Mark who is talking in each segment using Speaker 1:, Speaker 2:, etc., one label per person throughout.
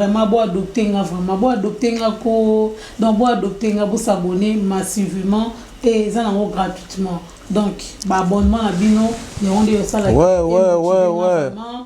Speaker 1: Vraiment bo adopte nga, vraiment bo adopte nga ko. Donc bo adopte nga, bo s'abonner massivement et eza nango gratuitement. Donc ba abonnement na bino yango nde osala. Vraiment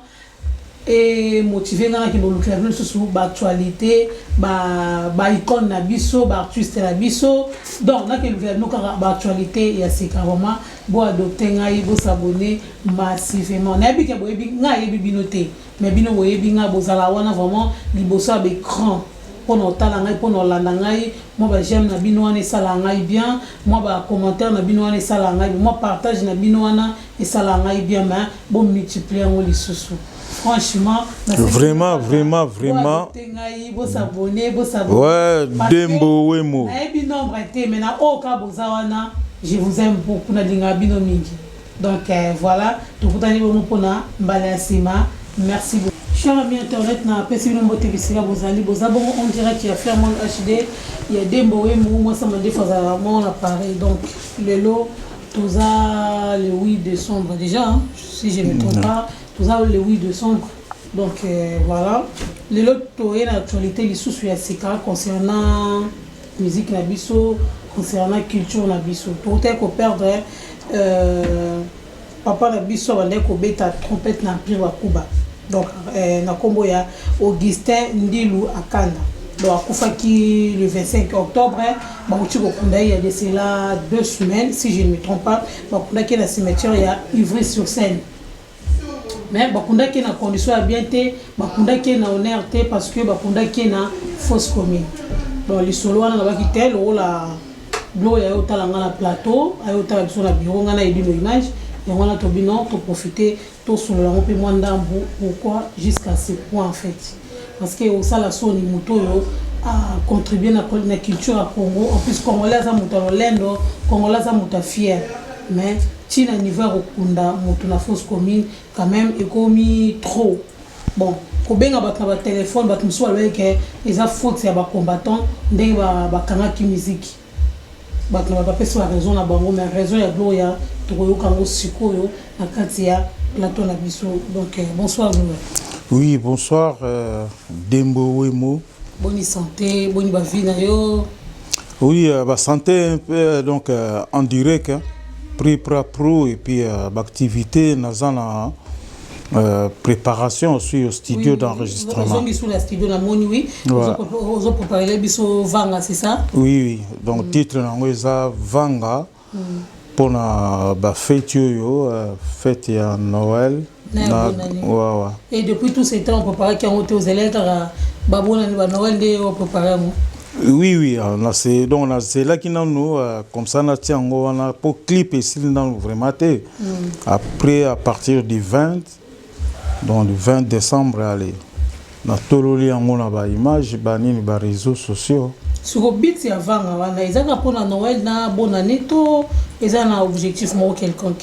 Speaker 1: e motive nga nakende kolukela bino lisusu baactualité, baicône na biso, baartiste na biso. Donc nakende kolukela bino kaka baactualité ya sika. Vraiment bo adopte ngai, bos'abonner massivement. Nayebi ke boyebi ngai, ayebi bino te, mais bino boyebi ngai. Bozala wana vraiment liboso ya baécran mpona otala ngai, mpona olanda ngai. Mwa baj'aime na bino wana esalaka ngai bien, mwa bacommentaire na bino wana esalaka ngai bien, mwa partage na bino wana esalaka ngai bien. Mais bomultiplie yango lisusu, franchement.
Speaker 2: Vraiment, vraiment, vraiment.
Speaker 1: Ngai bos'abonner, bos'abonner.
Speaker 2: Ouais, Dembo Wemo.
Speaker 1: Nayebi nombre te, mais na oyo ka boza wana, je vous aime beaucoup, nalingaka bino mingi. Donc voilà, tokutani bongo mpona mbala ya nsima. Merci beaucoup. Cher ami internet, napesi bino mbote bisika bozali. Boza bongo en direct ya Fairmont HD ya Dembo Wemo, mwasa mandefu azalaka moko na Paris. Donc lelo toza le 8 décembre déjà, hein, si je ne me trompe pas, toza le 8 décembre. Donc voilà, lelo toye na actualité lisusu ya sika concernant musique na biso, concernant culture na biso. Tokutaki koperdre papa na biso abandaki kobeta trompette na Empire Bakuba, donc na nkombo ya Augustin Ndilu Akanda. Donc akufaki le 25 octobre. Bauti kokunda ye ya de cela 2 semaines, si je ne me trompe pas. Bakundaki ye na cimetière ya Ivry sur Seine, mais bakundaki ye na condition ya bien te, bakundaki ye na honneur te, parce que bakundaki ye na fosse commune. Donc lisolo wana nabaki te lokola biloko ya ye otala nga na plateau, aye otala biso na bureau, ngai nayebi no image yango wana. Tobino toprofite, tosolola yango mpe mwa ndambu. Pourquoi jusqu'à ce point en fait? Parce que osala soni, moto oyo acontribue na culture ya Congo. En plus Congolais aza moto ya lolendo, Congolais aza moto ya fier, mais ntina niveau ya kokunda moto na fosse commune, quand même ekomi trop. Bon, kobenga bato na batelefone, bato mosusu balobaki ke eza faute ya bacombattant ndenge bakangaki musique. Bato na bato bapesi baraison na bango, mais raison ya Gloria tokoyoka yango sikoyo na kati ya plateau na biso. Donc bonsoir Gloria.
Speaker 2: Oui, bonsoir Dembo Wemo.
Speaker 1: Boni santé? Boni bavie na yo?
Speaker 2: Oui, bah, santé un peu, donc en direct, hein, prix pro et puis bah, activité naza na préparation aussi au studio d'enregistrement.
Speaker 1: Ozongi sur la studio na moni, oui. Ozopréparele biso Vanga, c'est ça?
Speaker 2: Oui, donc titre nango eza Vanga mpona bafête oyo, fête ya Noël.
Speaker 1: Na
Speaker 2: ouais.
Speaker 1: Et depuis tout ce temps opréparaki yango te? Ozalaki kaka babonani, banoël nde opréparé yango?
Speaker 2: Oui, nase donc nazelaki nanu comme ça natia yango wana mpo clip esili nanu vraiment te. Après, à partir du 20, donc du 20 décembre, allez, natololi yango na baimage, banini, baréseaux sociaux.
Speaker 1: Siko but ya Vanga wana ezaka mpona Noël na bonne année to eza na objectif moko quelconque?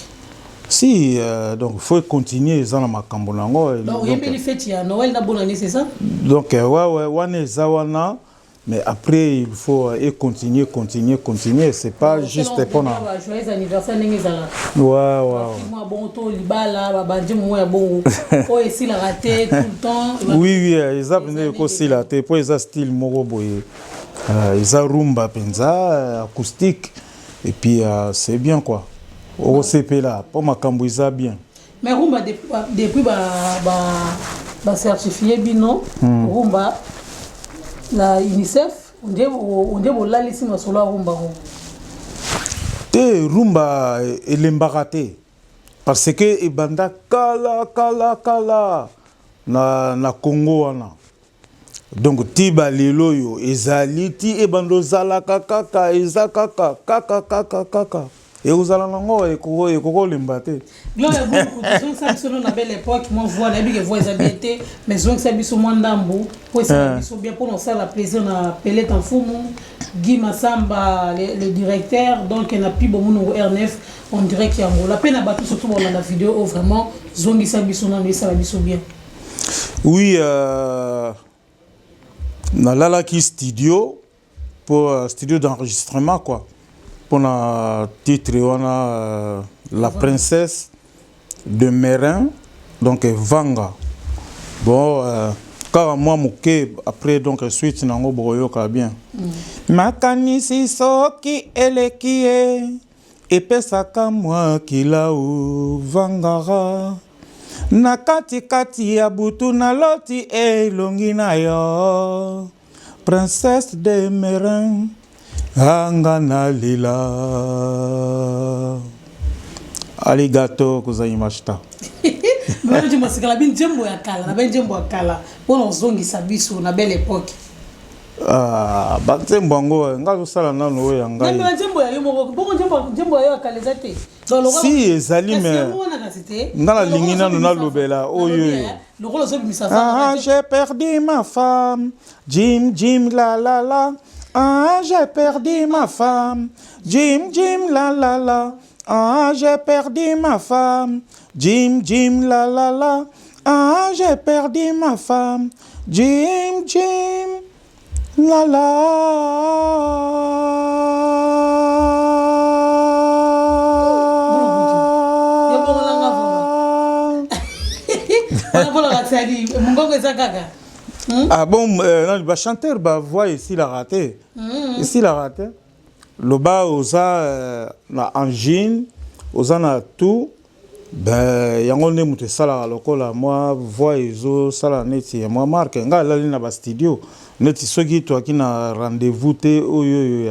Speaker 2: Si, donc faut continuer, eza na makambo nango.
Speaker 1: Donc oyembeli fête ya Noël na bonne année, c'est ça?
Speaker 2: Donc ouais, wana eza wana, mais après il faut et continuer, continuer, continuer. C'est pas juste mpona
Speaker 1: joyeux anniversaire ndenge ezalaka.
Speaker 2: Ouais.
Speaker 1: Mwa bongo to libala babandi mo ya bongo oyo esilaka te tout le temps.
Speaker 2: Oui, eza mpenza ekosila te mpo eza style moko boye, eza rumba mpenza acoustique et puis c'est bien quoi, okosepela mpo makambo eza bien.
Speaker 1: Mais rumba, depuis bacertifie bino rumba na UNICEF, onde bolalisi masolo ya rumba ngo?
Speaker 2: Te, rumba elembaka te parce que ebanda kala kala kala na Congo wana. Donc ti balelo oyo ezali, ti ebanda ozalaka kaka, eza kaka kaka kaka kaka, ekozala nango, ekokolemba te.
Speaker 1: Gloria Buku, tozongisa biso no na belle époque. Mwa voix, nayebi ke voix eza bien te, mais zongisa biso mwa ndambu po esala biso bien, mpona osala plaisir na Peleta Mfumu Guy Masamba, le directeur, donc na Pibo Munongo R9 en direct ya Angola, mpe na bato surtout bolanda video oyo. Vraiment zongisa biso nano, esala biso bien.
Speaker 2: Oui, nalalaki studio pour studio d'enregistrement quoi, mpona titre wana, La princesse de Mérin, donc Vanga. Bon, Kaka mwa moke, après donc suite nango bokoyoka bien. Makanisi soki eleki ye epesaka mwa kilau vangara na katikati ya butu naloti elongi na yo princesse de merin anga nalela arigato gozaimashita.
Speaker 1: Nzembo sikala bi nzembo ya kala na ba nzembo ya kala mpona ozongisa biso na belle époque.
Speaker 2: Ah, banzembo yango nga azosala nano oyo ya ngai.
Speaker 1: Nzembo ya yo moko bongo, nzembo ya yo ya kala eza te?
Speaker 2: Si, ezali, mais nga nalingi nano nalobela oyo oyo.
Speaker 1: Lokola ozobimisa.
Speaker 2: Ah, j'ai perdu ma femme, Jim Jim la la la. Ah, j'ai perdu ma femme, Jim Jim la la la. Ah, j'ai perdu ma femme, Jim Jim la la la. Ah, j'ai perdu ma femme, Jim Jim la la.
Speaker 1: Mongongo eza kaka.
Speaker 2: Ah bon, non, bachanteur bavoix esilaka te, esilaka te. Loba oza na angine, oza na tout, ben yango nde moto esalaka lokola mwa voix ezosala neti ya mwa marke. Ngai alali na bastudio neti soki toaki na rendez-vous te oyo oyo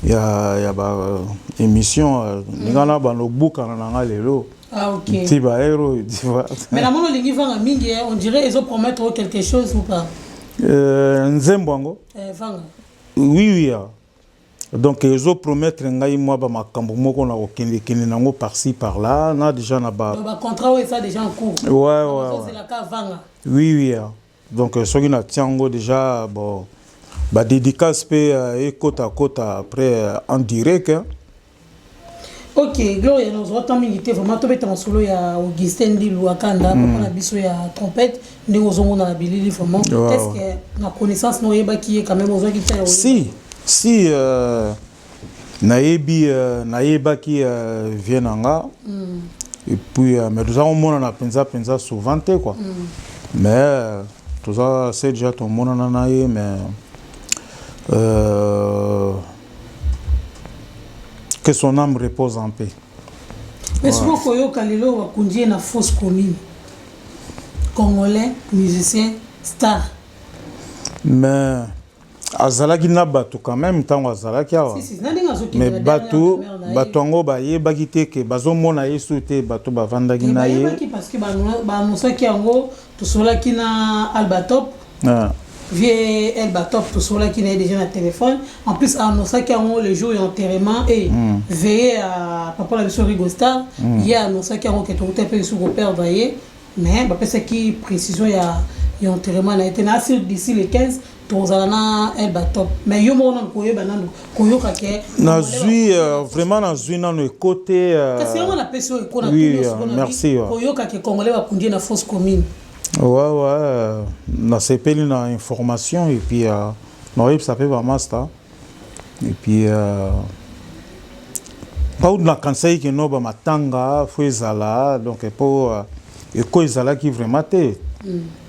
Speaker 2: ya ba émission ndinga na bando obukana na nga lelo.
Speaker 1: Ah, ok.
Speaker 2: Ti baero, tu vois.
Speaker 1: Mais na mona olingi vanga mingi, on dirait ezo promettre quelque chose ou pas?
Speaker 2: Nzembo yango?
Speaker 1: Eh, vanga.
Speaker 2: Oui, ah. Donc ezopromettre ngai mwa bamakambo moko na kokendekende nango par-ci par-là na déjà na ba
Speaker 1: Bacontrat oyo eza déjà en cours.
Speaker 2: Ouais.
Speaker 1: Ozelaka vanga.
Speaker 2: Oui, ah. Donc soki natia yango déjà, bon, badédicace mpe ekota kota après en direct, hein.
Speaker 1: Ok, Gloria, nazwa ta mingi te vraiment. Tobeta masolo ya Augustin Ndilu Akanda, papa na biso ya trompette, ndenge ozomona na bilili vraiment.
Speaker 2: Ouais.
Speaker 1: Est ce que na connaissance na oyebaki ye quand même, ozwaki tia ya?
Speaker 2: Si, nayebi, nayebaki vie na nga et puis mais toza komonana mpenza mpenza souvent te quoi, mais toza se déjà tomonana na ye, mais que son âme repose en paix.
Speaker 1: Mais soki koyoka lelo bakundi ye na fosse commune, congolais musicien star.
Speaker 2: Mais azalaki na bato quand même ntango azalaki awa.
Speaker 1: Si, si, na ndenge azokende
Speaker 2: mais
Speaker 1: na
Speaker 2: bato
Speaker 1: dernière demeure na ye.
Speaker 2: Bato yango bayebaki te ke bazomona ye su te, bato bavandaki na ye.
Speaker 1: Bayebaki parce que baannonsaki yango. Tosololaki na Albatop.
Speaker 2: Ah.
Speaker 1: Vie Elbatop, tosololaki na ye déjà na téléphone. En plus annonsaki yango le jour ya enterrement et veillé à papa na biso Rigo Star. Ye annonsaki yango ke tokuta mpe lisusu koperdre ye, mais bapesaki précision ya enterrement na ye te. Na asir d'ici le 15 tozala na Elbatop. Mais yo moko nanu koyeba, nanu koyoka ke
Speaker 2: Nazwi vraiment nazwi nano ekote.
Speaker 1: Kasi yango napesi oyo ekona.
Speaker 2: Oui, merci, ouais.
Speaker 1: Koyoka ke congolais bakundi ye na fosse commune.
Speaker 2: Ouais, nasepeli na information et puis naoyebisa mpe bamaster et puis pauti nakanisaki ke no bamatanga fo ezala, donc mpo eko ezalaki vraiment te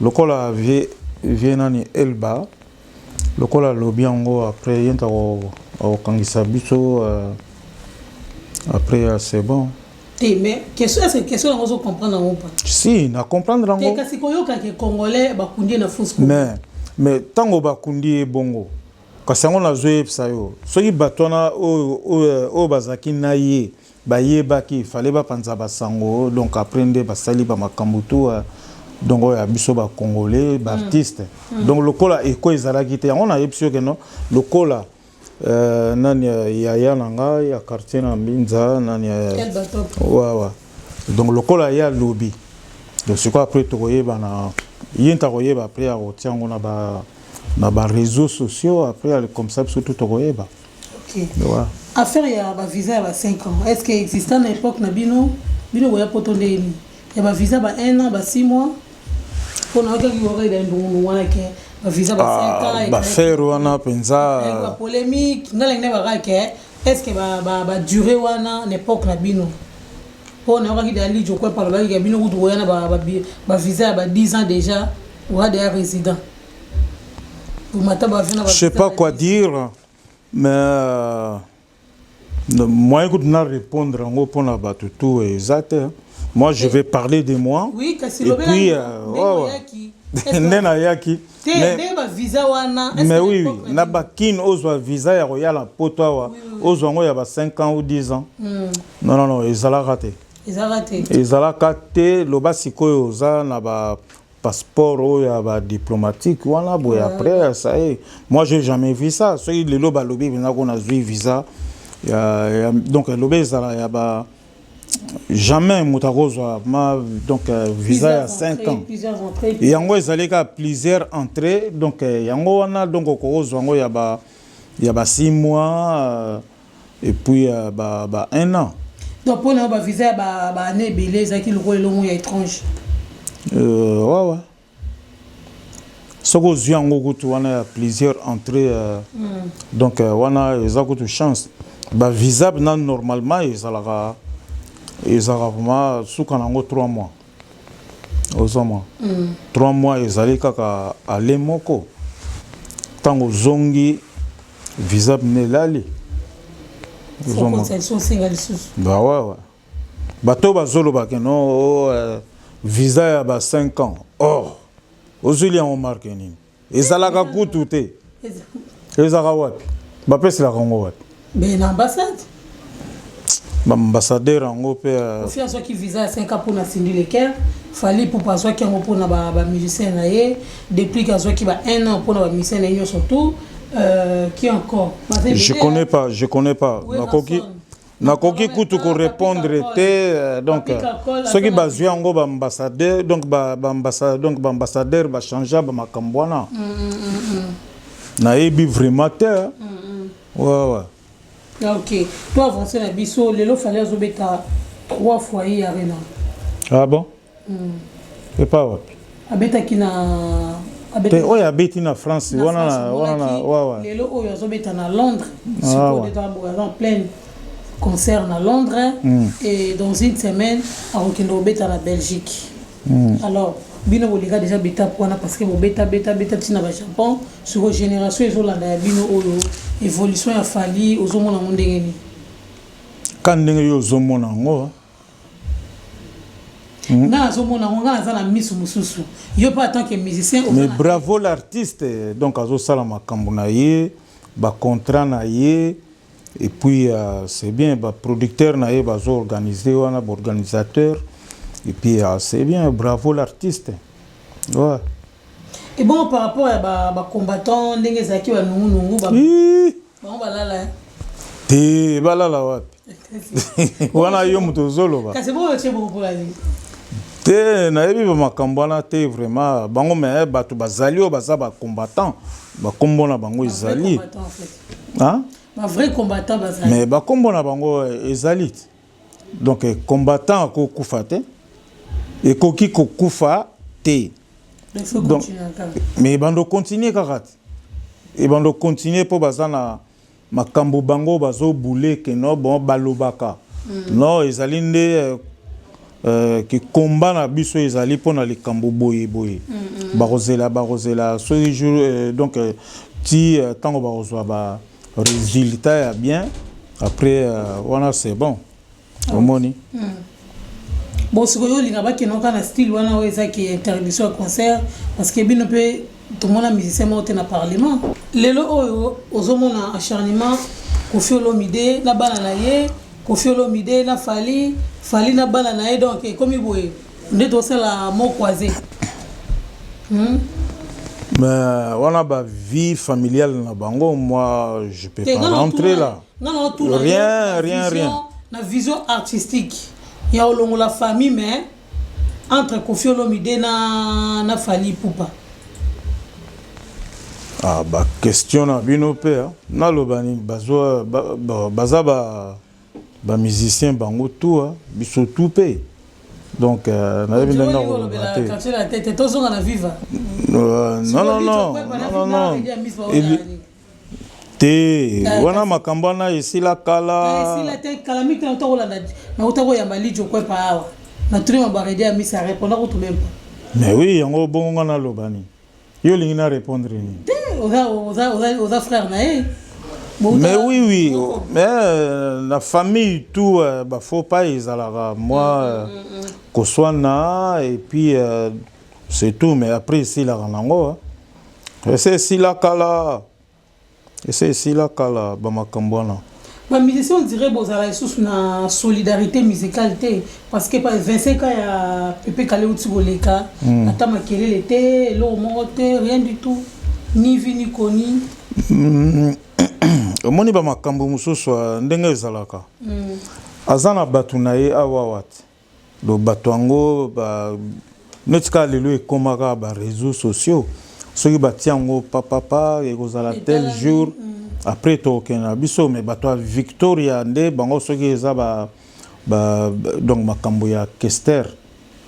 Speaker 2: lokola vie nani Elba, lokola alobi yango après ye nta akokangisa biso après c'est bon.
Speaker 1: Te, mais question, est ce que question yango ozocomprendre yango pa?
Speaker 2: Si, na comprendre
Speaker 1: Te.
Speaker 2: yango.
Speaker 1: Kasi koyoka ke congolais bakundi ye na fosse commune.
Speaker 2: Mais ntango bakundi ye bongo, kasi yango nazoyebisa yo, soki bato wana oyo bazalaki na ye bayebaki, fallait bapanza basango. Donc après nde basali bamakambo tu donc oyo ya biso bacongolais baartiste. Donc lokola eko ezalaki te, yango nayebisi yo ke non, lokola nani yaya na ngai ya quartier na Mbinza nani
Speaker 1: Elba Top.
Speaker 2: Ouais. Donc lokola ye alobi, donc sikoyo après tokoyeba na ye nta koyeba après akotia yango na ba réseaux sociaux après comme ça biso tu tokoyeba.
Speaker 1: Ok.
Speaker 2: Ouais.
Speaker 1: Affaire ya bavisa ya ba 5 ans, est ce que exista na époque na bino? Bino boya poto ndeni ya bavisa ba 1 an, ba 6 mois? Mpona okaki kokaida ndungundu wana ke bavisa ba 5 ans.
Speaker 2: Bafere wana mpenza.
Speaker 1: Bapolémique nga langi na baka ke est ce que badurée wana na époque na bino? Mpo nayokaki dali jokwe palobaki ke bino kutu koya na bavisa ya ba 10 ans déjà. Oza deya résident. Omata ba avion na ba
Speaker 2: Je sais pas quoi dire, mais moyen kutu na répondre yango mpona bato tout eza te. Moi, je vais parler de moi.
Speaker 1: Oui, kasi
Speaker 2: Et
Speaker 1: lobela
Speaker 2: puis
Speaker 1: ndenge oyaki.
Speaker 2: Nde nayaki.
Speaker 1: Te, ndenge bavisa wana.
Speaker 2: Mais oui, na bakine ozwa visa ya koyala poto awa, ozwa yango ya ba 5 ans ou 10 ans, non, non, non, ezalaka te.
Speaker 1: Ezalaka te.
Speaker 2: Ezalaka te. Loba sikoyo oza na ba passeport oyo ya badiplomatique wana boye. Après ça y est, moi, j'ai jamais vu ça. Soki lelo balobi mpenza ko nazwi visa ya, donc elobi ezala ya ba jamais moto akozwa ma donc visa ya 5 ans.
Speaker 1: Plusieurs entrées.
Speaker 2: Yango ezali kaka plusieurs entrées. Donc yango wana, donc okozwa yango ya ba 6 mois et puis ba 1 an.
Speaker 1: Donc mpona yo, bavisa ya baane ebele ezalaki lokola elongo ya étrange.
Speaker 2: Ouais. Soki ozwi yango kutu wana ya plusieurs entrées, donc wana eza kutu chance. Bavisa na normalement ezalaka vraiment suka nango 3 mois. Ozomona, 3 mois ezali kaka ale moko. Ntango ozongi, visa bino elali. Ozomona.
Speaker 1: Osenga lisusu.
Speaker 2: Ba ouais. Bato bazolobaka no, oh, visa ya ba 5 ans or ozwili yango marke nini? Ezalaka kutu te. Ezalaka wapi? Bapeselaka yango wapi?
Speaker 1: Mais na ambassade.
Speaker 2: Baambassadeur yango mpe
Speaker 1: Kofi azwaki visa ya 5 ans mpona Cindy Le Cœur. Fally Ipupa azwaki yango mpona bamusicien na ye. Depuis azwaki ba 1 an mpona bamusicien na ye nyonso tout. Qui encore? Baza
Speaker 2: Je
Speaker 1: ebele,
Speaker 2: connais pas, je connais pas.
Speaker 1: Werrason.
Speaker 2: Nakoki kutu korépondre te. Donc
Speaker 1: Papi Kakol,
Speaker 2: soki
Speaker 1: aza na
Speaker 2: bazwi yango baambassadeur, donc donc baambassadeur bachange bamakambo wana, nayebi vraiment te. Ouais.
Speaker 1: Ah, ok, to avance na biso. Lelo Fally azobeta trois fois ye Arena.
Speaker 2: Ah bon? Epa wapi?
Speaker 1: Abetaki na
Speaker 2: Te, oyo abeti na France wana na wana na ouais.
Speaker 1: Lelo oyo azobeta na Londres. Sikoyo aza en pleine concert na Londres et dans une semaine akokende kobeta na Belgique. Alors bino bolinga déjà beta wana parce que bobeta beta beta ntina bajapon. Sikoyo génération ezolanda ya bino oyo, évolution ya Fally, ozomona yango ndenge nini?
Speaker 2: Ka ndenge yo ozomona yango.
Speaker 1: Nga nazomona yango, nga naza na miso mosusu. Yo mpe en tant que musicien oza
Speaker 2: Mais bravo l'artiste. Donc azosala makambo na ye, bacontrat na ye, et puis c'est bien. Baproducteur na ye bazoorganize wana, baorganisateur, et puis c'est bien. Bravo l'artiste, ouais.
Speaker 1: Et bon, par rapport ya bacombattant, ndenge ezalaki banungunungu,
Speaker 2: Ih,
Speaker 1: bango balala, eh?
Speaker 2: Te, balala wapi? Wana yo moto ozoloba.
Speaker 1: Kasi bongo otie bongo mpola nini?
Speaker 2: Te, nayebi bamakambo wana te vraiment. Bango me bato bazali oyo baza bacombattant, bakombo na bango ezali.
Speaker 1: Combattant, en fait.
Speaker 2: Hein?
Speaker 1: Bavrai combattant bazali.
Speaker 2: Mais bakombo na bango ezali te. Donc combattant akokufa te, ekoki kokufa te.
Speaker 1: Il faut
Speaker 2: Donc,
Speaker 1: continuer kaka.
Speaker 2: Mais ebando continue kaka te, ebando continue mpo baza na makambo. Bango bazobule ke no, bon, balobaka non, ezali nde kikomba na biso ezali mpona likambo boye boye. Bakozela soki jour donc ti ntango bakozwa ba résultat ya bien. Après wana c'est bon, omoni.
Speaker 1: Bon, sikoyo olinga bakende kaka na style wana oyo ezaki interdiction ya concert, parce que bino mpe tomona musicien moko te na parlement. Lelo oyo ozomona acharnement Kofi Olomide na bana na ye, Kofi Olomide na Fally, Fally na bana na ye. Donc ekomi boye nde tosala mot croisé,
Speaker 2: Mais wana ba vie familiale na bango, moi je peux pas rentrer là. Rien, rien, rien.
Speaker 1: Na vision artistique ya olongola famille, mais entre Kofi Olomide na Fally Ipupa.
Speaker 2: Ah, ba question na bino mpe naloba nini? Bazwa baza ba bamusicien bango tout, biso tout mpe. Donc nayebi ndenge
Speaker 1: nakoloba te. Tozonga na Viva.
Speaker 2: Non, non, non, non, non, te, wana makambo wana esila kala.
Speaker 1: Esila te, kala mingi te. Nauta kolanda, nauta koyamba Lijo Kwepa awa, natuni ma baredi ya misi, arépondre kutu même pas.
Speaker 2: Mais oui, yango bongo nga naloba nini? Yo olingi na répondre nini?
Speaker 1: Te, oza frère na ye.
Speaker 2: Mais oui, mais na famille tout bafaux pas ezalaka mwa koswana et puis c'est tout. Mais après esilaka nango, ese esila kala, ese esila kala bamakambo wana.
Speaker 1: Bamusicien, on dirait bozala lisusu na solidarité musicale te, parce que 25 ans ya Pepe Kale uti koleka, ata makelele te, eloko moko te, rien du tout, ni vu ni connu.
Speaker 2: Omoni, bamakambo mosusu ndenge ezalaka, aza na bato na ye awa awa te. Do bato yango neti kaka lelo ekomaka baréseaux sociaux, soki batia yango papapa, ekozala tel jour, après tokokende na biso. Mais bato ya Victoria nde bango, soki eza ba donc makambo ya kester,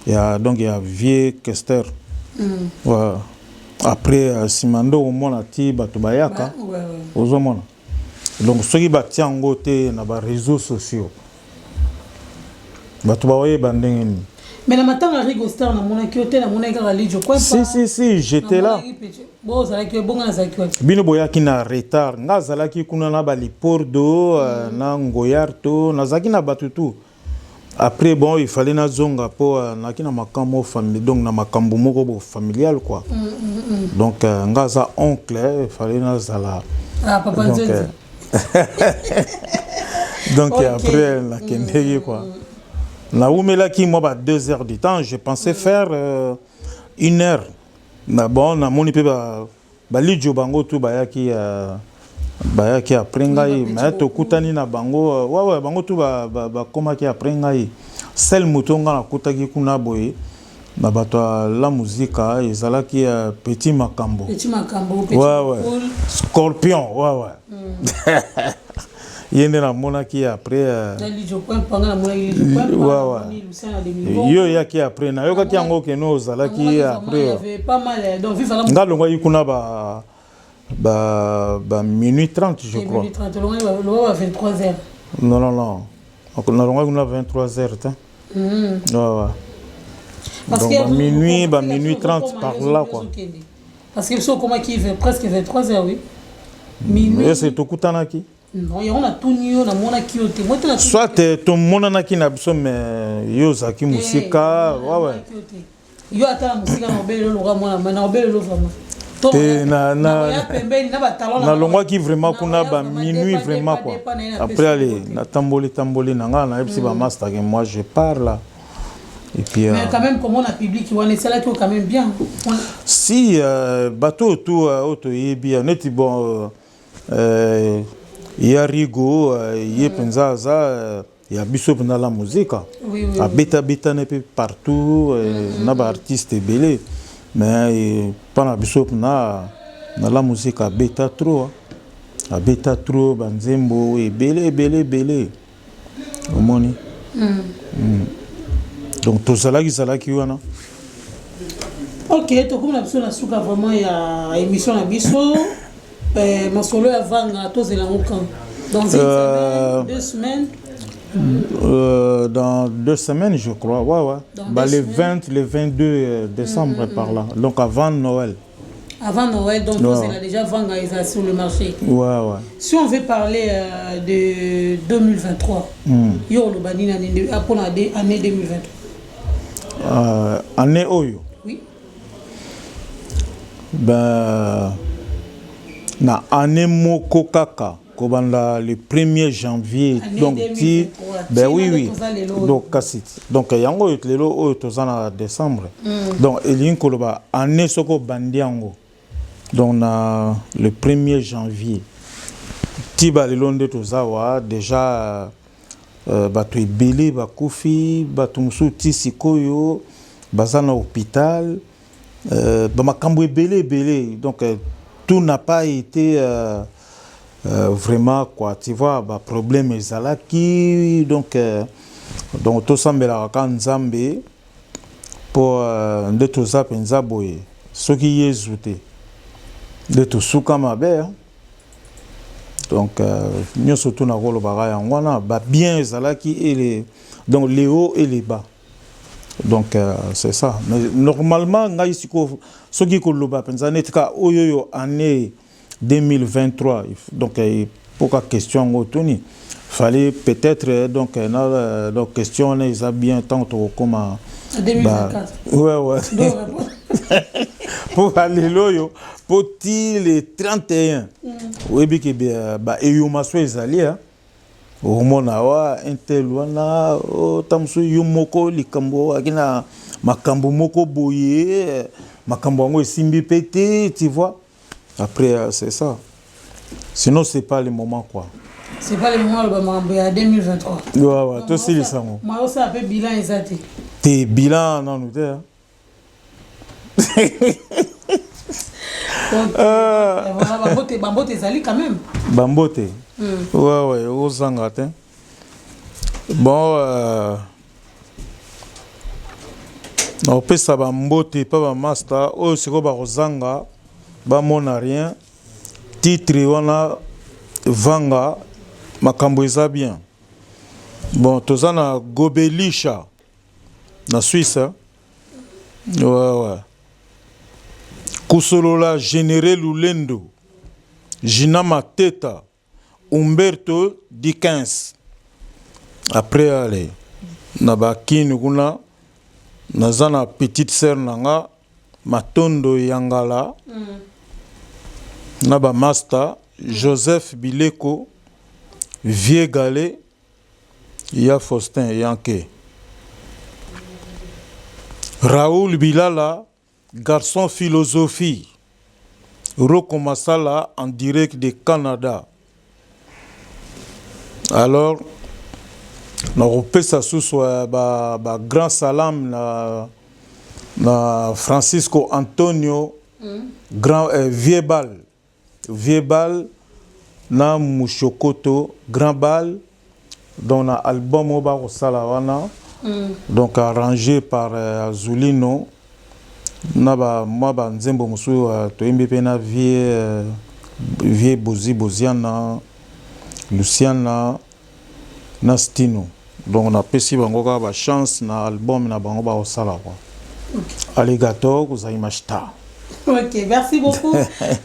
Speaker 2: ya donc ya vieux Kester, ouais. Après nsima nde okomona ti bato bayaka. Ozomona, donc soki batia yango te na baréseaux sociaux, bato baoyeba ndenge nini?
Speaker 1: Mais na matanga Rigo Star, namonaki yo te, namonaki kaka Lijo.
Speaker 2: Si, si, si, j'étais là.
Speaker 1: Bo ozalaki bongo, nazalaki wapi?
Speaker 2: Bino boyaki na retard. Nga azalaki kuna na balipordo, na Ngoyarto, nazalaki na bato tout. Après, bon, il fallait nazonga mpo naki na makambo famille, donc na makambo moko bo familial quoi. Donc nga aza oncle, il fallait nazala.
Speaker 1: Ah, papa.
Speaker 2: Donc,
Speaker 1: Nzonzi.
Speaker 2: Donc après nakendeki quoi, naumelaki mwa ba 2 heures du temps. Je pensais faire une heure na bon, namoni mpe balidio bango tu bayaki, bayaki après ngai. Mais tokutani na bango, wawe bango tu bakomaki après ngai. Seul moto nga nakutaki kuna boye na bato ya La Muzika ezalaki Petit Makambo.
Speaker 1: Petit Makambo, Petit.
Speaker 2: Ouais. Scorpion, ouais. Ye nde namonaki après. Yo oyaki après, nayokaki yango keno ozalaki après. Nga longwaki kuna ba minuit 30, je crois. Non, non, non, nalongwaki kuna 23 heures te. Ouais.
Speaker 1: Parce
Speaker 2: donc,
Speaker 1: que
Speaker 2: ba minuit, ba minuit 30 par là quoi.
Speaker 1: Parce que biso okomaki presque 23 heures, oui, minuit.
Speaker 2: Ese tokutanaki?
Speaker 1: Non, yango natuni yo, namonaki yo te, moi te.
Speaker 2: Soit tomonanaki na biso, mais yo ozalaki mosika, wawe.
Speaker 1: Yo ata na mosika, na obelelo loka mwana, na obelelo vraiment.
Speaker 2: Te, nalongwaki vraiment kuna ba minuit vraiment quoi. Après, allez, natamboli tamboli na nga, nayebisi bamaster que moi je pars là et puis
Speaker 1: Mais quand même, comment na public wana esalaki quand même bien?
Speaker 2: Si, bato oyo tu oyo toyebi neti bon, ya Rigo, ye mpenza aza ya biso mpenza La Muzika. Abetabetane mpe partout na baartiste ebele, mais mpa na biso mpena na La Muzika abeta trop, abeta trop banzembo ebele ebele ebele, omoni. Donc tozalaki zalaki wana.
Speaker 1: Ok, tokomi na biso na suka vraiment ya émission na biso. Masolo ya vanga, tozela yango quand? Dans une semaine, 2 semaines?
Speaker 2: Dans 2 semaines, je crois. Ouais.
Speaker 1: Dans
Speaker 2: Bah,
Speaker 1: 2
Speaker 2: les
Speaker 1: semaines.
Speaker 2: 20, les 22 décembre par là. Donc avant Noël.
Speaker 1: Avant Noël, donc tozela déjà vanga eza sur le marché.
Speaker 2: Ouais.
Speaker 1: Si on veut parler de 2023, yo oloba nini mpona année 2023?
Speaker 2: Année oyo?
Speaker 1: Oui.
Speaker 2: Ben, na année moko kaka, kobanda le 1er janvier
Speaker 1: Année
Speaker 2: donc ti
Speaker 1: 2023.
Speaker 2: Ben
Speaker 1: Ti
Speaker 2: oui.
Speaker 1: nde
Speaker 2: Oui.
Speaker 1: toza lelo oyo.
Speaker 2: Donc kasi donc yango oyo, lelo oyo toza na décembre, donc elingi koloba année soki obandi yango donc na le 1er janvier ti balelo nde toza wa déjà, bato ebele bakufi, bato mosusu ti sikoyo baza na hôpital, bamakambo ebele ebele. Donc tout n'a pas été vraiment quoi, tu vois, baproblème ezalaki. Donc donc tosambelaka kaka Nzambe mpo nde toza mpenza boye, soki Yezu te nde tosuka mabe, hein. Donc nyonso tu nakolobaka yango wana, babien ezalaki ele, donc les hauts et les bas. Donc c'est ça. Mais normalement ngai sikoyo soki koloba mpenza neti ka oyo oyo année 2023, donc mpoka question yango otuni, fallait peut-être donc na donc question wana eza bien ntango tokokóma
Speaker 1: 2024.
Speaker 2: Ouais, mpo balelo oyo, mpo ti le 31 oyebi ke baeyoma so ezali omona wa intel wana ota mosusu yo moko likambo aki na makambo moko boye, makambo yango esimbi mpe te, tu vois. Après, c'est ça. Sinon, c'est pas le moment, quoi.
Speaker 1: C'est pas le moment aloba makambo ya 2023.
Speaker 2: Ouais, tosilisa yango.
Speaker 1: Ma osala mpe bilan eza te.
Speaker 2: Te, bilan nanu te.
Speaker 1: Voilà, bambote, bambote ezali quand même.
Speaker 2: Bambote, ouais, ozanga te. Bon, nakopesa bambote mpa bamaster oyo sikoyo bakozanga bamona rien. Titre wana vanga makambo eza bien. Bon, toza na Gobelisha na Suisse. Ouais. Kusolola Généré Lulendo, Gina Mateta, Umberto Dickens. Après, allez, na bakini kuna naza na petite sœur na nga Matondo Yangala, na bamaster Joseph Bileko, Vieux Galé ya Faustin Yanke, Raoul Bilala, garçon philosophie, Roko Masala en direct de Canada. Alors nakopesa susu ba, ba grand salam na Francisco Antonio, grand vieux bal, vieux bal na Mushokoto, grand bal. Donc na album oyo bakosala wana, donc arrangé par Azulino na ba mwa banzembo mosusu toyembi mpe na vieux Bozi Boziana, Luciana na Stino. Donc napesi bango kaka bachance na album na bango bakosala, quoi. Arigato gozaimashita.
Speaker 1: Ok, merci beaucoup.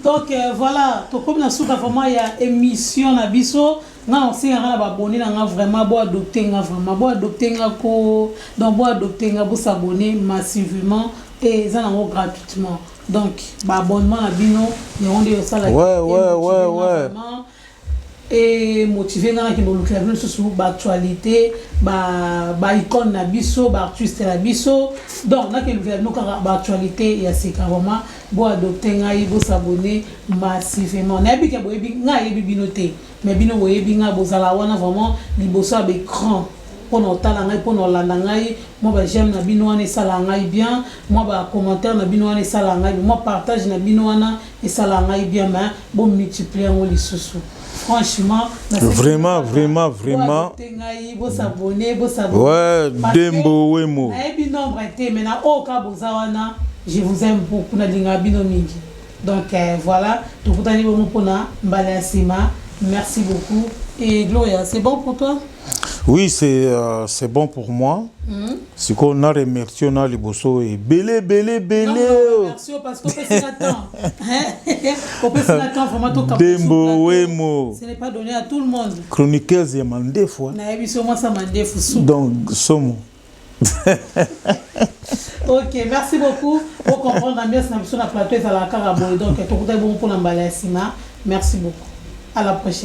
Speaker 1: Donc voilà, tokomi na suka vraiment ya émission na biso. Nga na osengaka na baabonnés na nga vraiment bo adopte nga, vraiment bo adopte nga ko. Donc bo adopte nga, bosabonner massivement et eza nango gratuitement. Donc baabonnement na bino yango nde osala vraiment et motive nga nakende kolukela bino lisusu baactualité, baicône na biso, baartiste na biso. Donc nakende kolukela bino kaka baactualité ya sika. Vraiment bo adopte ngai, bosabonner massivement. Nayebi ke boyebi ngai, ayebi bino te, mais bino boyebi ngai. Bozala wana vraiment liboso ya baécran mpona otala ngai, mpona olanda ngai. Mwa baj'aime na bino wana esala ngai bien, mwa bacommentaire na bino wana esala ngai bien, mwa partage na bino wana esala ngai bien, mais bomultiplie yango lisusu, franchement.
Speaker 2: Vraiment, vraiment, vraiment.
Speaker 1: Ngai bosabonner, bosabonner.
Speaker 2: Ouais, Dembo Wemo.
Speaker 1: Nayebi nombre te, mais na oyo ka boza wana, je vous aime beaucoup, nalingaka bino mingi. Donc voilà, tokutani bongo mpona mbala ya nsima. Merci beaucoup. Et Gloria, c'est bon pour toi?
Speaker 2: Oui, c'est bon pour moi. Sikoyo na remercie na liboso ebele ebele ebele.
Speaker 1: Merci parce que opesi na temps, opesi na temps vraiment to.
Speaker 2: Dembo Wemo.
Speaker 1: Ce n'est pas donné à tout le monde.
Speaker 2: Chroniqueuse ya mandefu.
Speaker 1: Nayebi so mwasa mandefu su.
Speaker 2: Donc somo.
Speaker 1: Ok, merci beaucoup. Po comprendre ambiance na biso na plateau ezalaka kaka boye. Donc tokutani bongo mpona mbala ya nsima. Merci beaucoup, à la prochaine.